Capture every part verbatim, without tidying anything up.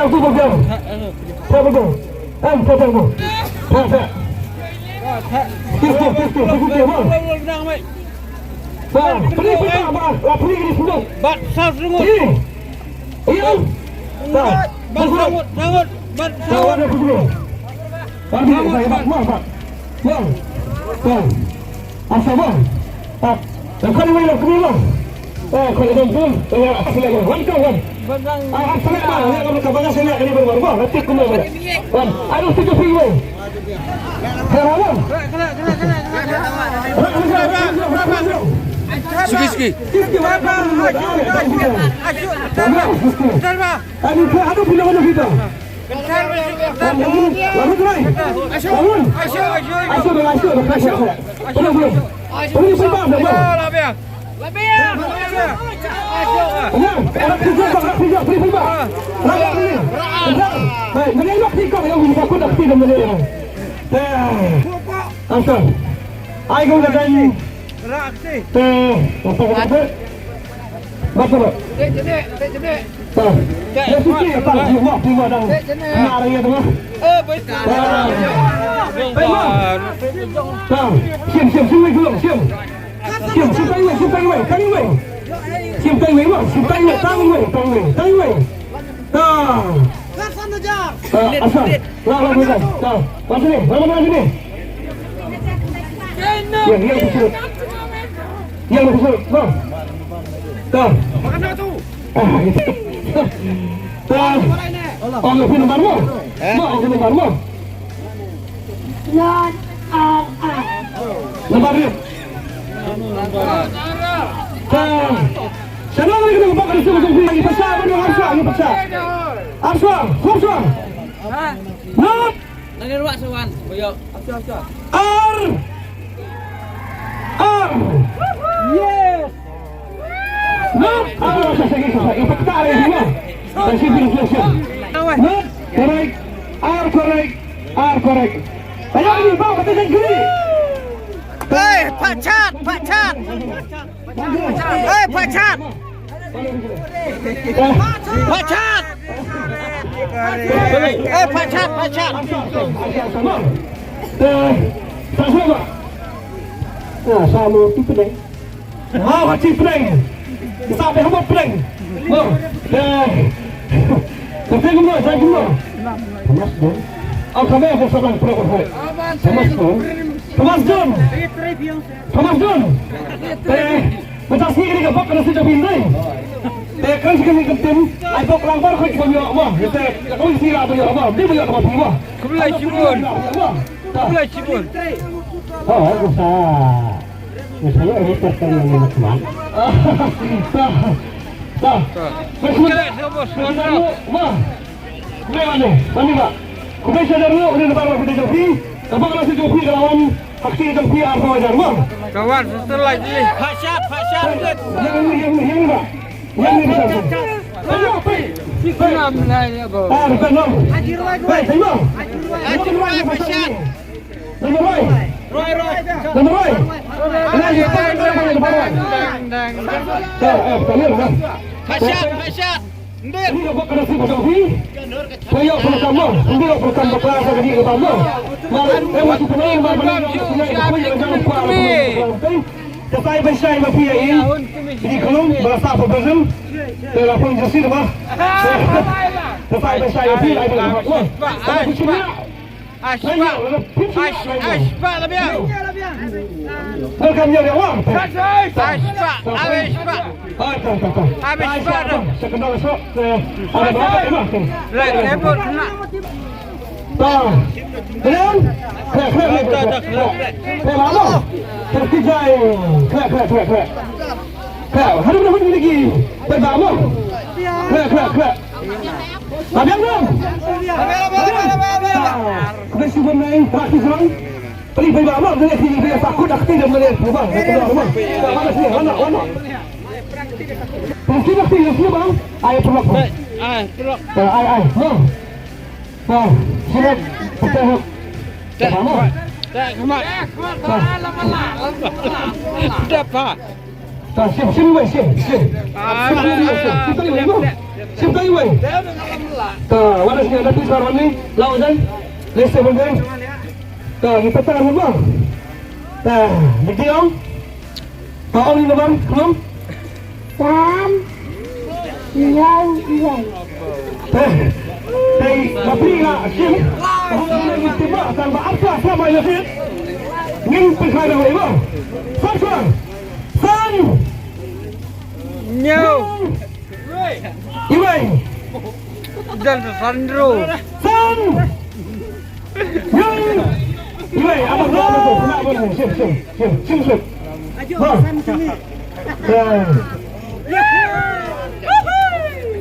Satu bagang. Satu bagang. Em, satu bagang. Satu. Sikit, sikit, sikit, sikit, bang. Bang, peli, peli, bang, bang. Lah, peli ni sendok. Bat saw serungut. Peli. Iya. Bang, bat saw serungut, saw serungut. Bat saw serungut. Saw serungut. Bang, bang, bang, bang. Bang. Bang. Asal, bang. Ah, yang kali ni, yang kali ni. Eh, kau jangan pun. Eh, apa sila kau? Wan kau, wan. Ah, apa sila, bang? Yang kamu kau bangga sila kali baru, baru, bang. Nanti aku mau, bang. Wan, aduh, tujuh puluh. Suki, suki. Aduh, aduh, pindah mana kita? Lalu try. Bangun. Asyik, asyik, asyik. Belum, belum. Belum, belum, belum. Belum, belum. Anak tiga, anak tiga, beri tiga. Anak tiga. Hai, menengok tiga yang buka kuda tiga menengok. Eh, asal. Ai gong dah janji. Te, apa kata? Baca, Pak. Tah. Ya, suci, ya, tah. Terima, terima, dah. Nak raya tengah. Tah. Terima. Tah. Sim, sim, sim, sim, sim. Sim, sim, tai wei, sim, tai wei, tai wei. Sim, tai wei, sim, tai wei, tai wei, tai wei, tai wei. Tah. Tah, asal. Lah, lah, lah. Tah. Macam ni, mana, mana ni? Ya, ya, betul. Ya, betul. Nah. Tah. Ah, gitu. Tah. Oh, lebih nomor mo? Eh? Mo, lebih nomor mo? Not R R. Nomor dia. Tah. Sana lagi kena buka di sini, sini. Lagi pecah, lagi pecah, lagi pecah. Arswa, Arswa. Not. Nani ruat sawan, boyo. Ar. Ar. Yes. Not. Ar. Sa sa sa sa. Ipak tare ni. Sa si bin sa sa. Not. Correct. Ar correct. Ar correct. Ayo ni bang, betul kan gini. Hei, Pak Chat, Pak Chat. Hei, Pak Chat. Pak Chat. Hei, Pak Chat, Pak Chat. Eh, sama. Nah, sama tu pun. Ha, wati pdeng. Sa pdeng, ha pdeng. Mo. Deh. Sa pdeng mo, sa pdeng mo. Thomas John. Ang kami ang sa pdeng, pdeng, pdeng. Thomas John. Thomas John. Thomas John. Te, macam sini kini ka bok kena sejak bindai. Te, kan sini ka tim. Ai bok langbar kau cuma yo mo. Te, kau isi lah yo mo. Dia yo mo. Kau boleh cibun. Kau boleh cibun. Oh, aku sa. Misalnya ini pertanyaan yang teman. Tah. Tah. Tah. Wah. Mana ni? Mana, Pak? Kumbai sadar lu, udah depan Pak Jokowi. Apa kalau si Jokowi lawan aksi Jokowi apa wajar, Bang? Kawan, setelah ini. Pak Syah, Pak Syah. Yang ini, yang ini, yang ini, Pak. Yang ini, Pak. Ayo, Pak. Kenapa lah ya, Bang? Ah, bukan, Bang. Baik, terima. Pak Syah. Number one. Roy, Roy. Number one. Dang, dang, dang, dang. Dah, eh, tak boleh dah. Pak Syah, Pak Syah. Ini dapat kena si Pak Syah. Saya perlu tambah. Ini perlu tambah kelas lagi ke tambah. Mar, eh, masih pernah yang mana yang punya, yang punya, yang punya. Ka sai ba shai ba phi ïa i. Ini kolom ba sa ba bazem. Te la phong jasi ba. Ka sai ba shai ba phi ai ba. Ashbah, Ashbah. Ashbah, Ashbah la biang. Welcome ya, ya. Ashbah, Ashbah. Ashbah. Second round, so, eh, ada berapa? Right, eh, bot, kena. Tah. Kemudian, khlek, khlek, khlek, khlek. Khlek, lama. Terkejai. Khlek, khlek, khlek, khlek. Khlek, haduh, haduh, haduh lagi. Baik, lama. Khlek, khlek, khlek. Abang dong. Tah. Kena cuba main praktis, bang. Peli, peli, bang, bang. Dia, dia, dia takut, aku tidak melihat, bang. Dia keluar, bang. Tah, mana sini? Mana, mana? Praktis, praktis, sini, bang. Ayo, pelak, bang. Ai, pelak. Tah, ai, ai, bang. Tah, sini. Pecah, bang. Tah, bang. Tah, kemat. Tah. Dah, Pak. Tah, sini, sini, wei, sini, sini. Ah, sini, sini, sini. Kita ni, wei, bang. Shim tang iwei. Ta, wat la sngewthuh phi sa wan ni. Law jan. List seven jan. Ta, ngi pyntan mo. Ta, dei ong. Ta, ong ni nabar, khlem. San. Ïa, ïa. Eh, dei, ba phi la shim. Ong ni ngi tiba, tang ba arphew, arphew mai la shim. Ngin pynkhlan ïa iwei mo. San, san. Hynñiew. Iwei. Don sa san ruh. San. Iwei. Iwei. Abang, abang, abang, abang. Shim, shim, shim, shim, shim. Bang. San.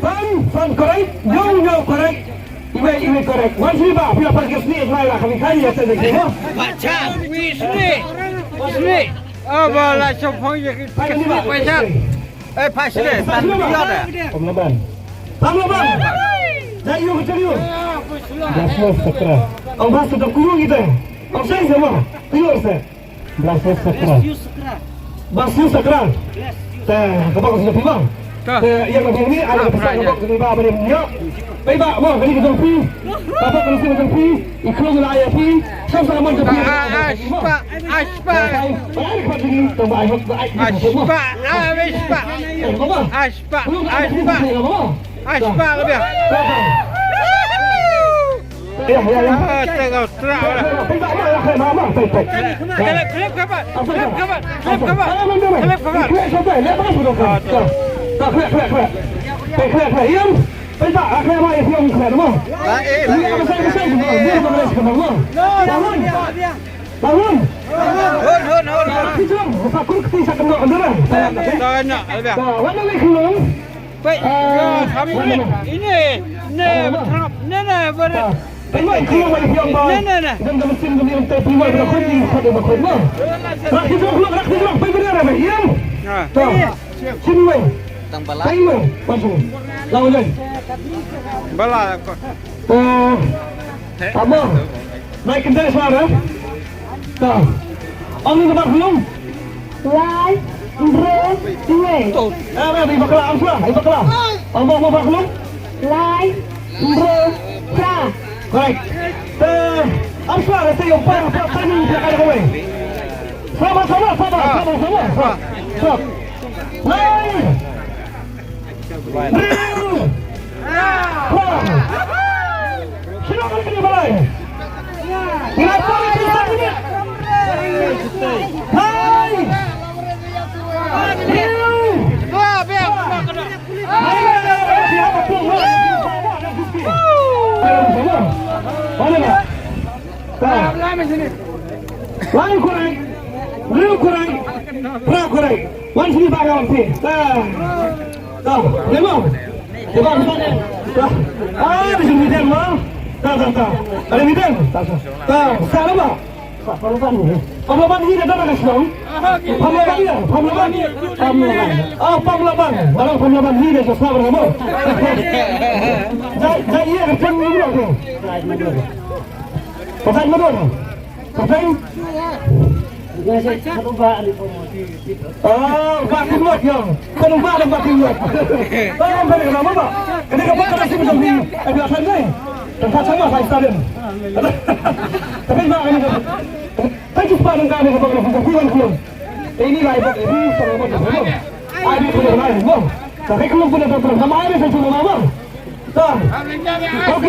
San, san, correct. Hynñiew, hynñiew, correct. Iwei, iwei, correct. Wan shim ba, phi la pas ke sni, lai la, kami kai ya, sen de mo. Bacha, wi sni. Sni. Ah, ba la shopong ya ki. Wan shim ba. Eh, pas deh, tan biar deh. Pamlaban. Pamlaban. Jai yu, jai yu. Blasus Sakra. Ong ba sudah kuyu kita. Ong sai sama. Kuyu sai. Blasus Sakra. Blasus Sakra. Te, kaba ko sudah pibang. Te, yang lebih ini ada pesan kaba ko sudah ba bani nyo. Baik ba, mo, kali kita pi. Kaba ko sudah pi. Ikhrong la ïa phi, sha sa mon ka phi. Ashpa, ashpa. Ashpa, ashpa. Ashpa, ashpa. Ashpa ka bia. Ya, ya, ya. Ah, tengok terak lah. Khlep, khlep khabar. Khlep khabar. Khlep khabar. Khlep khabar. Khlep, khlep, khlep. Khlep, khlep, khlep. Khlep, khlep. Pynta, ah, khlem ai phi ong khlem mo. La eh, la eh. Ni apa sai sai mo. Ni apa sai mo. Bangun. Bangun. Hon, hon, hon, hon. Ki jong, sa kur kti sa kendo kendo. Tanya, tanya. Wan ni khlong. Baik. Ah, kami ni. Ini, ni, ni, ni, ni. Pynwai khlong wai phi ong ba. Ni, ni, ni. Dan ka mesin kami ong te pynwai ba khot ni khot ba khot mo. Rak ki jong khlong, rak ki jong, pynwai ba ïam. Ah. Shin wei. Tang bala. Tang wei. Masuk. Lawan jai. Bala ko. Eh. Apa? Naik kendai suara. Tang. Ong ni nabar khlong. Lai, bro, wei. Eh, eh, iba khlong, am khlong, iba khlong. Ong, ong, ong, khlong. Lai, bro, sa. Correct. Eh, am khlong, sa ïa pa, pa, pa ni, pa ka wei. Sama, sama, sama, sama, sama, sama. Lai. Briew. Wah. Sino ka kini balai? Ina pun kita ini. Hai. Briew. Wah, biar. Hai, biar, biar, biar, biar. Mana, mana? Mana, mana? Lai correct, Briew correct, Pra correct. Wan sini ba ka wan sini. Ta. Ta. Demo. Demo. Ta. Ah, di sini demo. Ta, ta, ta. Ada meeting. Ta, ta. Ta. Sa apa? Pamlaban ni. Pamlaban ni dah dah ka shnong. Pamlaban ni. Pamlaban. Pamlaban. Ah, Pamlaban. Barang Pamlaban ni dah sa barang mo. Jai, jai, iya, kerja ni dulu tu. Pasal mana? Pateng. Oh, ba ki muat ïa. Kan ba dang ba ki muat. Ba dang ba dang ba. Kene ka ba ka sim dong ni. Ai ba san ni. Tempat sama saya stadion. Tapi ba ini. Tapi ba dang ka ni ba ka sim dong ni. Ini lah ibu ini sama ba. Ai ni ko na mo. Tapi kalau pun ada sama ada saya cuma mama. Tah. Ok,